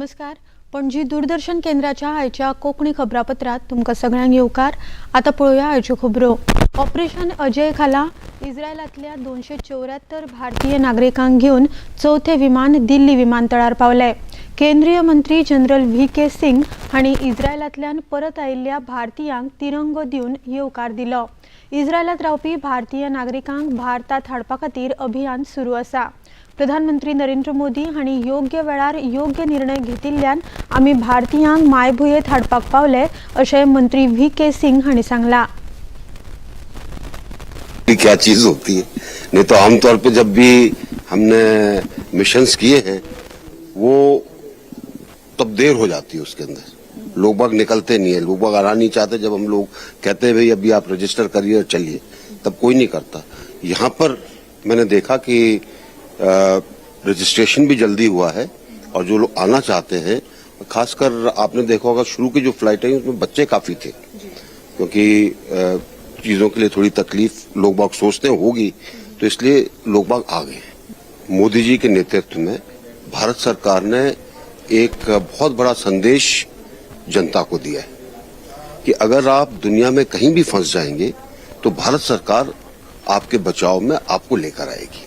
नमस्कार, पणजी दूरदर्शन केंद्राच्या आयच्या कोंकणी खबरापत्रात तुमकां सगळ्यांक येवकार. आतां पळोवया आयच्यो खबरो. ऑपरेशन अजय खाला इस्रायलांतल्या 274 भारतीय नागरिकांक घेवन चवथें विमान दिल्ली विमानतळार पावलें. केंद्रीय मंत्री जनरल व्ही के सिंग हांणी इस्रायलांतल्यान परत आयिल्ल्या भारतीयांक तिरंगो दिवन येवकार दिलो. इस्रायलांत रावपी भारतीय नागरिकांक भारतांत हाडपा खातीर अभियान सुरू आसा. प्रधानमंत्री नरेंद्र मोदी हांणी योग्य वेळार योग्य निर्णय घेतिल्ल्यान आमी भारतीयांक मायभुंयेत हाडपाक पावले, अशें मंत्री व्ही के सिंग हांणी सांगलां. क्या चीज होती है. नहीं तो आमतौर पे जब भी हमने मिशंस किए हैं, वो तब देर हो जाती है. उसके अंदर लोग बाग निकलते नहीं है, लोग बाग आना नहीं चाहते. जब हम लोग कहते हैं, भाई, अभी आप रजिस्टर करिए और चलिए, तब कोई नहीं करता. यहाँ पर मैंने देखा कि रजिस्ट्रेशन भी जल्दी हुआ है और जो लोग आना चाहते हैं, खासकर आपने देखा होगा, शुरू की जो फ्लाइट आई, उसमें बच्चे काफी थे, क्योंकि चीजों के लिए थोड़ी तकलीफ लोग बाग सोचते हैं होगी, तो इसलिए लोग बाग आ गए हैं. मोदी जी के नेतृत्व में भारत सरकार ने एक बहुत बड़ा संदेश जनता को दिया है कि अगर आप दुनिया में कहीं भी फंस जाएंगे, तो भारत सरकार आपके बचाव में आपको लेकर आएगी.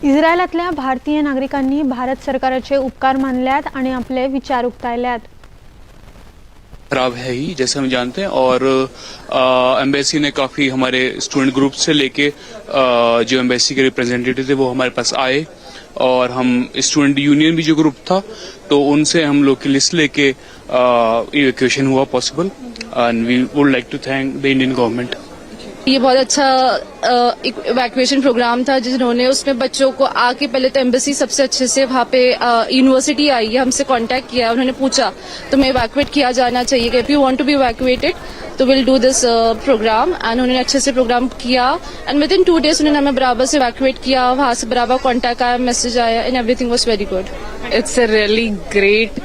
इस्रायलांतल्या भारतीय नागरिकांनी भारत सरकाराचे उपकार मानल्यात आणि आपले विचार उक्तायल्यात. खराब है ही, जैसे हम जानते हैं, और एम्बेसी ने काफ़ी हमारे स्टूडेंट ग्रुप से लेके जो एम्बेसी के रिप्रेजेंटेटिव थे, वो हमारे पास आए और हम स्टूडेंट यूनियन भी जो ग्रुप था, तो उनसे हम लोग की लिस्ट लेके इवैक्यूएशन हुआ possible and we would like to thank the Indian government. ये बहुत अच्छा एक इवैक्यूएशन प्रोग्राम था, जिन्होंने उसमें बच्चों को आके पहले तो एम्बेसी सबसे अच्छे से वहाँ पे यूनिवर्सिटी आई है, हमसे कांटेक्ट किया. उन्होंने पूछा, तुम्हें इवैक्यूएट किया जाना चाहिए कि if you want to be evacuated, तो we'll do this program and उन्होंने अच्छे से प्रोग्राम किया एंड विद इन 2 डेज उन्होंने हमें बराबर से इवैक्यूएट किया. वहाँ से बराबर कॉन्टैक्ट आया, मैसेज आया and everything was very good. It's a really great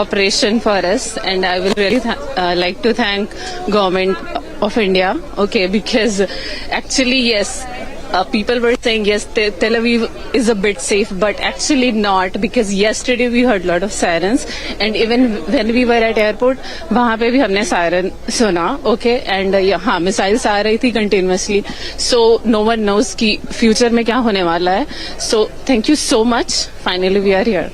operation for us, and I will really like to thank Government of India. Okay, because actually, yes, people were saying yes, Tel Aviv is a bit safe, but actually not, because yesterday we heard lot of sirens, and even when we were at airport, वहाँ pay भी हमने siren सुना. Okay, and हाँ, missiles आ रही थी continuously, so no one knows कि future में क्या होने वाला है. So thank you so much. Finally, we are here.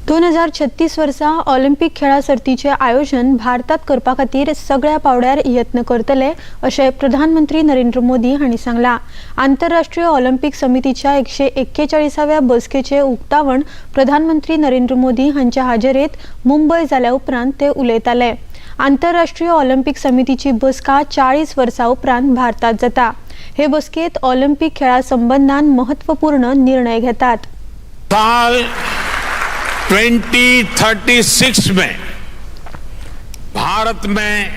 2036 वर्सा ऑलिम्पिक खेळां सर्तीचें आयोजन भारतात करपा खातीर सगळ्या पावड्यार यत्न करतले, अशें प्रधानमंत्री नरेंद्र मोदी हांणी सांगलां. आंतरराष्ट्रीय ऑलिम्पिक समितीच्या 141व्या बसकेचें उक्तावण प्रधानमंत्री नरेंद्र मोदी हांच्या हाजेरेत मुंबय जाल्या उपरांत ते उलयताले. आंतरराष्ट्रीय ऑलिम्पिक समितीची बसका 40 वर्सां उपरांत भारतात जाता. हे बसकेत ऑलिम्पिक खेळा संबंदान महत्वपूर्ण निर्णय घेतात. साल 2036 में भारत में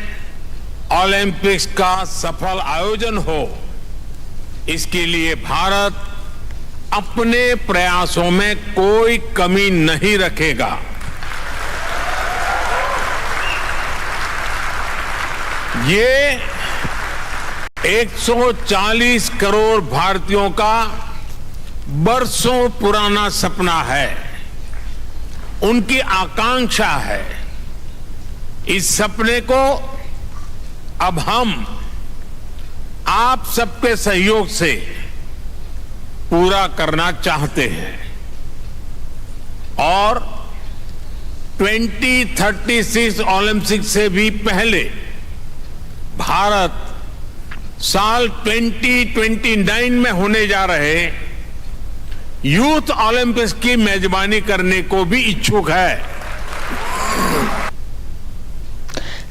ओलंपिक्स का सफल आयोजन हो, इसके लिए भारत अपने प्रयासों में कोई कमी नहीं रखेगा. ये 140 करोड़ भारतीयों का बरसों पुराना सपना है, उनकी आकांक्षा है. इस सपने को अब हम आप सबके सहयोग से पूरा करना चाहते हैं और 2036 ओलंपिक से भी पहले भारत साल 2029 में होने जा रहे यूथ ओलंपिक्स की मेजबानी करने को भी इच्छुक है.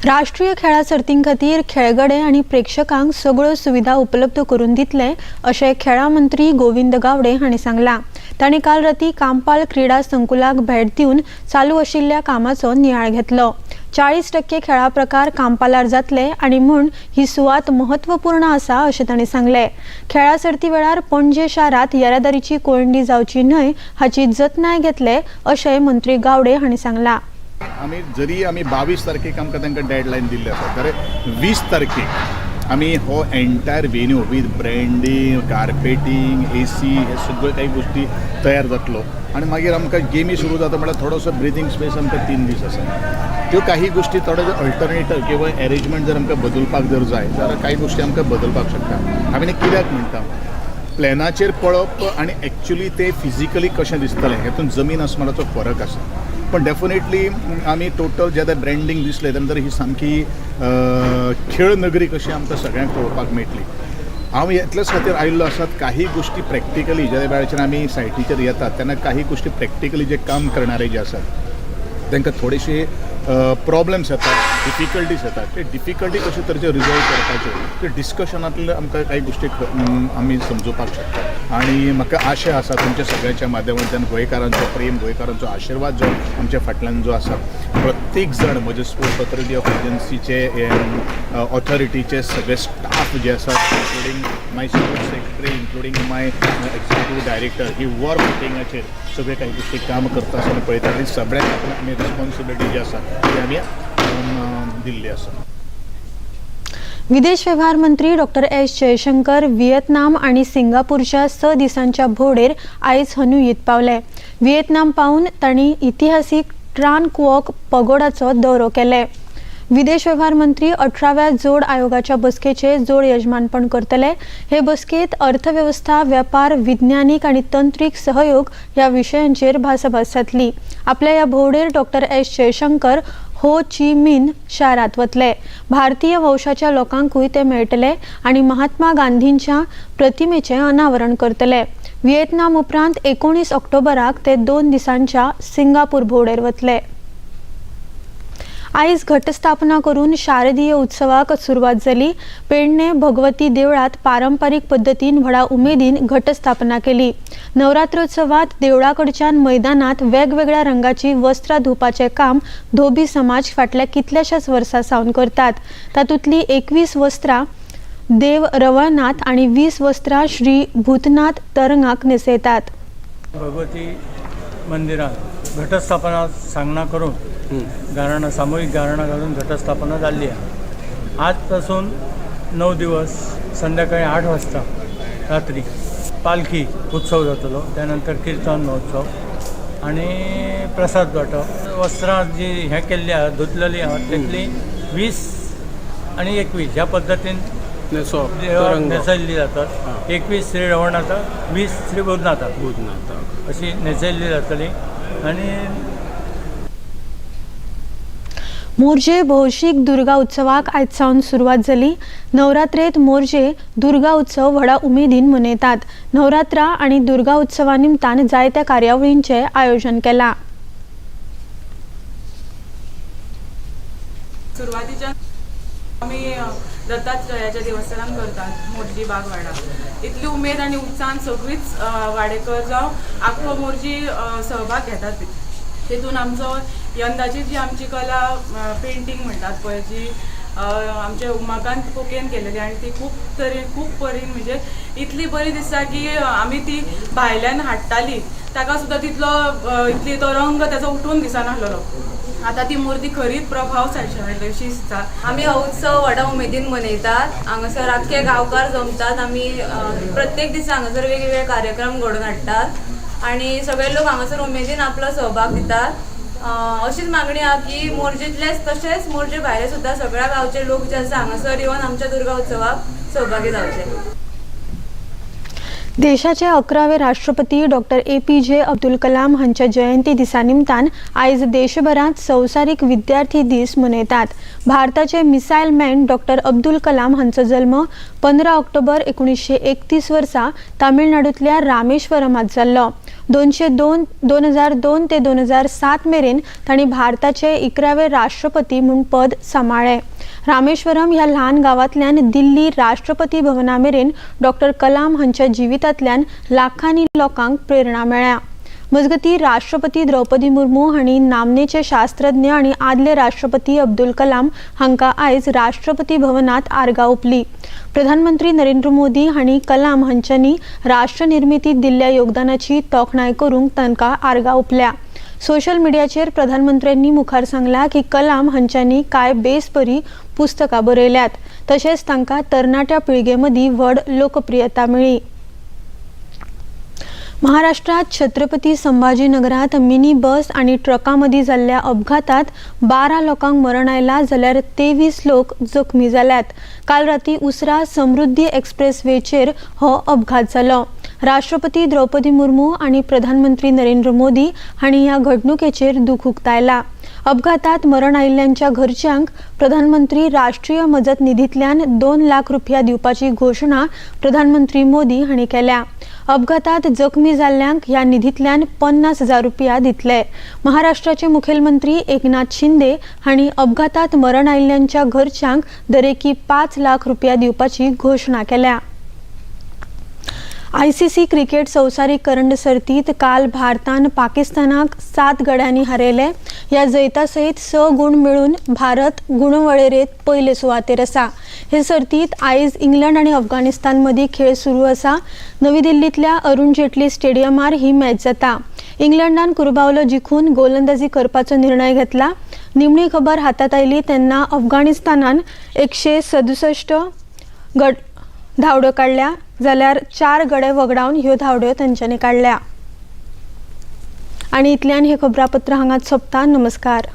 राष्ट्रीय खेळां सर्तीं खातीर खेळगडे आनी प्रेक्षकांक सगळ्यो सुविधा उपलब्ध करून दितले, अशें खेळां मंत्री गोविंद गावडे हांणी सांगलां. तांणी काल राती कांपाल क्रिडा संकुलाक भेट दिवन चालू आशिल्ल्या कामाचो नियाळ घेतलो. 40% खेळां प्रकार कांपालार जातले आनी म्हूण ही सुवात महत्वपूर्ण आसा, अशें तांणी सांगलें. खेळां सर्ती वेळार पणजे शारांत येरादारीची कोंयडी जावची न्हय हाची जतनाय घेतले, अशें मंत्री गावडे हांणी सांगलां. आमी जरी आमी 22 तारखेक आमकां तांकां डेडलायन दिल्ली आसा, तर 20 तारखेक आमी हो entire venue with branding, carpeting, AC हे सगळ्यो काही गोष्टी तयार जातलो आनी मागीर आमकां गेमी सुरू जाता, म्हळ्यार थोडोसो ब्रिदींग स्पेस आमकां 3 दीस आसा. त्यो काही गोष्टी थोडे जर अल्टरनेट किंवा एरेंजमेंट जर आमकां बदलपाक जर जाय जाल्यार काही गोष्टी आमकां बदलपाक शकता. आमी कित्याक म्हणटा, प्लॅनाचेर पळोवप आनी एक्चुली ते फिजिकली कशें दिसतलें हेतून जमीन आसमानाचो फरक आसा. पण डेफिनेटली आमी टोटल जे आतां ब्रँडींग दिसलें, नंतर ही सामकी खेळ नगरी कशी आमकां सगळ्यांक पळोवपाक मेळटली. हांव इतलेच खातीर आयिल्लो आसात, काही गोष्टी प्रॅक्टिकली ज्या वेळाचेर आमी सायटीचेर येतात तेन्ना काही गोष्टी प्रॅक्टिकली जे काम करणारे जे आसात तांकां थोडेशे प्रॉब्लम्स येतात, डिफिकल्टीज येतात. ते डिफिकल्टी कशे तरेचे रिजॉल्व करपाच्यो ते डिस्कशनांतले आमकां काही गोश्टी आमी समजुपाक शकता. आनी म्हाका आशा आसा, तुमच्या सगळ्यांच्या माध्यमांतल्यान गोंयकारांचो प्रेम, गोंयकारांचो आशिर्वाद जो आमच्या फाटल्यान जो आसा, प्रत्येक जाण म्हजे स्पोर्ट्स ऑथॉरिटी ऑफ एजन्सीचे, ऑथॉरिटीचे सगळे स्टाफ जे आसात, including my sports secretary, including my executive director, ही वॉर फुटिंगाचेर सगळे काही गोश्टी काम करता आसतना पळयता आनी सगळ्यांक आमी रिस्पॉन्सिबिलिटी जी आसा ती आमी दिल्ली आसा. विदेश व्यवहार मंत्री डॉक्टर एस जयशंकर व्हिएतनाम आणि सिंगापूरच्या 6 दिसांच्या भोवडेर आयज हनुईत पावले. व्हिएतनाम पावून तांणी इतिहासीक ट्रान कुओक पगोडाचो दौरो केले. विदेश व्यवहार मंत्री 18व्या जोड आयोगाच्या बसकेचे जोड यजमानपण करतले. हे बसकेत अर्थवेवस्था, वेपार, विज्ञानीक आनी तंत्रीक सहयोग ह्या विशयांचेर भासाभास जातली. आपल्या ह्या भोवडेर डॉक्टर एस जयशंकर हो ची मिन शारांत वतले. भारतीय वंशाच्या लोकांकूय ते मेळटले आनी महात्मा गांधींच्या प्रतिमेचें अनावरण करतले. व्हिएतनाम उपरांत 19 ऑक्टोबराक ते 2 दिसांच्या सिंगापूर भोवडेर वतले. आयज घटस्थापना करून शारदीय उत्सवाक सुरवात जाली. पेडणे भगवती देवळात पारंपारीक पद्दतीन व्हडा उमेदीन घटस्थापना केली. नवरात्रोत्सवात देवळाकडच्यान मैदानात वेगवेगळ्या रंगाची वस्त्रां धुवपाचें काम धोबी समाज फाटल्या कितल्याशाच वर्सां सावन करतात. तातूंतली 21 वस्त्रां देव रवळनाथ आनी 20 वस्त्रां श्री भूतनाथ तरंगाक न्हेसयतात. भगवती मंदिरात घटस्थापना सांगणा करून, गाराणा, सामूहिक गाराणा घालून घटस्थापना जाल्ली आहे. आजपासून 9 दिवस संध्याकाळी 8 वाजता रात्री पालखी उत्सव जातलो. त्यानंतर कीर्तन महोत्सव आणि प्रसाद वाटप. वस्त्रां जी हें केल्ली आहा, धुतलेली आहा, तेतली 20 आणि 21 ह्या पद्दतीन देवाक न्हेसयल्ली जातात. 21 श्री रवळनाथाक, 20 श्री भूतनाथाक अशी न्हेसयल्ली जातली आणि मोरजे भौशीक दुर्गा उत्सवाक आयज सावन सुरवात जाली. नवरात्रेत मोरजे दुर्गा उत्सव व्हडा उमेदीन मनयतात. नवरात्रा आनी दुर्गा उत्सवा निमतान जायत्या कार्यावळींचें आयोजन केलां. सुरवातीच्यान आमी दत्तात्रयाच्या देवस्थानान करतात मोरजी बागवाडा. इतली उमेद आनी उत्साहान सगळीच वाडेकर जावं आख्खो मोरजी सहभाग घेतात. तितून आमचो यंदाची जी आमची कला पेंटींग म्हणटात पळय, जी आमच्या उमाकांत कोकेन केलेली आनी ती खूब तरेन, खूब परीन, म्हणजे इतली बरी दिसता की आमी ती भायल्यान हाडटाली ताका सुद्दां तितलो इतली तो रंग ताचो उठून दिसनासलेलो. आतां ती मुर्ती खरीच प्रभाव अशी दिसता. आमी हो उत्सव व्हडा उमेदीन मनयतात. हांगासर आख्खे गांवकार जमतात. आमी प्रत्येक दिसा हांगासर वेगवेगळे कार्यक्रम घडोवन हाडटात आनी सगळे लोक हांगासर उमेदीन आपलो सहभाग दितात. अशीच मागणी आहा की मोरजेंतलेच तशेंच मोरजे भायले सुद्दां सगळ्या गांवचे लोक जे आसा हांगासर येवन आमच्या दुर्गा उत्सवाक सहभागी जावचे. देशाचे 11वे राष्ट्रपती डॉक्टर एपीजे अब्दुल कलाम हांच्या जयंती दिसा निमतान आयज देशभरात संवसारीक विद्यार्थी दीस मनयतात. भारताचे missile man doctor Abdul Kalam हांचो जल्म 15 ऑक्टोबर 1931 वर्सा तामिळनाडूंतल्या रामेश्वरमात जाल्लो. 202 2002 ते 2007 मेरेन तांणी भारताचे 11वे राष्ट्रपती म्हूण पद सांबाळ्ळें. रामेश्वरम ह्या ल्हान गांवांतल्यान दिल्ली राष्ट्रपती भवना मेरेन डॉक्टर कलाम हांच्या जिवितांतल्यान लाखांनी लोकांक प्रेरणा मेळ्ळ्या. मजगतीं, राष्ट्रपती द्रौपदी मुर्मू हांणी नामनेचे शास्त्रज्ञ आनी आदले राष्ट्रपती अब्दुल कलाम हांकां आयज राष्ट्रपती भवनात आर्गां ओंपली. प्रधानमंत्री नरेंद्र मोदी हांणी कलाम हांच्यांनी राष्ट्रनिर्मितीत दिल्ल्या योगदानाची तोखणाय करूंक तांकां आर्गां ओंपल्या. सोशल मिडियाचेर प्रधानमंत्र्यांनी मुखार सांगला की कलाम हांच्यांनी कांय बेस बरी पुस्तकां बरयल्यात, तशेंच तांकां तरणाट्या पिळगे मदीं व्हड लोकप्रियता मेळ्ळी. महाराष्ट्रात छत्रपती संभाजीनगरात मिनी बस आनी ट्रका मदीं जाल्ल्या अपघातात 12 लोकांक मरण आयलां जाल्यार 23 लोक जखमी जाल्यात. काल राती उसरा समृद्धी एक्सप्रेसवेचेर हो अपघात जालो. राष्ट्रपती द्रौपदी मुर्मू आनी प्रधानमंत्री नरेंद्र मोदी हांणी ह्या घडणुकेचेर दुख उक्तायला. अपघातात मरण आयिल्ल्यांच्या घरच्यांक प्रधानमंत्री राष्ट्रीय मजत निधींतल्यान 2 लाख रुपया दिवपाची घोशणा प्रधानमंत्री मोदी हांणी केल्या. अपघातात जखमी जाल्ल्यांक ह्या निधींतल्यान 50,000 रुपया दितले. महाराष्ट्राचे मुखेलमंत्री एकनाथ शिंदे हांणी अपघातात मरण आयिल्ल्यांच्या घरच्यांक दरेकी 5 लाख रुपया दिवपाची घोशणा केल्या. आयसीसी क्रिकेट संवसारीक करंड सर्तीत काल भारतान पाकिस्तानाक 7 गड्यांनी हारयले. ह्या जैता सयत 6 गूण मेळून भारत गुणवळेरेंत पयले सुवातेर आसा. हे सर्तीत आयज इंग्लंड आनी अफगाणिस्तान मदीं खेळ सुरू आसा. नवी दिल्लींतल्या अरुण जेटली स्टेडियमार ही मॅच जाता. इंग्लंडान कुरबावलो जिखून गोलंदाजी करपाचो निर्णय घेतला. निमणी खबर हातात आयली तेन्ना अफगाणिस्तानान 167 गड धांवड्यो काडल्या जाल्यार 4 गडे वगडावन ह्यो धांवड्यो तांच्यांनी काडल्या. आनी इतल्यान हे खबरापत्र हांगाच सोंपता. नमस्कार.